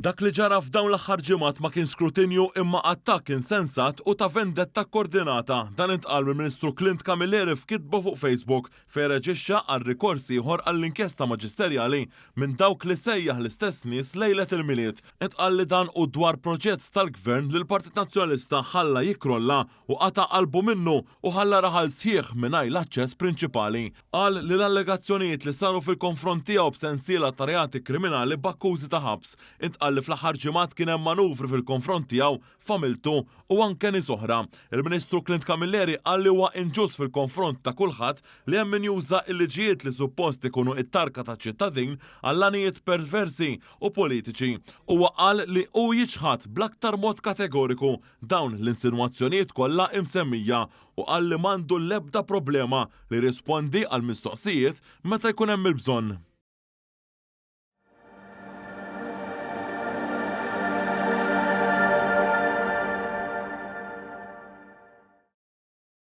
Dak li ġara f'dawn l-aħħar ġimgħat ma kien skrutinju imma attakk insensat u ta' vendetta kkordinata. Dan intqal mill-Ministru Clint Camilleri f'kitba fuq Facebook fejn reaġixxa għal rikors ieħor għall-inkjesta maġisterjali minn dawk li sejjaħ l-istess nies lejlet il-Milied. Intqal li dan hu dwar proġett tal-Gvern li l-Partit Nazzjonalista ħalla jikkrolla u qata' qalbu minnu u ħalla raħal sħiħ mingħajr l-aċċess prinċipali. Qal li l-allegazzjonijiet li saru fil-konfront tiegħu b'sensiela ta' reati kriminali b'akkużi ta' ħabs. Intqal li fl-aħħar ġimgħat kien hemm manuvri fil-konfront tiegħu, familtu u anke nies oħra. Il-Ministru Clint Camilleri qal li huwa inġust fil-konfront ta' kulħadd li hemm min juża l-liġijiet li suppost ikunu t-tarka taċ-ċittadin għall-għanijiet perversi u politiċi. Huwa qal li hu jiċħad bl-aktar mod kategoriku dawn l-insinwazzjonijiet kollha imsemmija u qal li m'għandu l-ebda problema li jirrispondi għall-mistoqsijiet meta jkun hemm il-bżonn.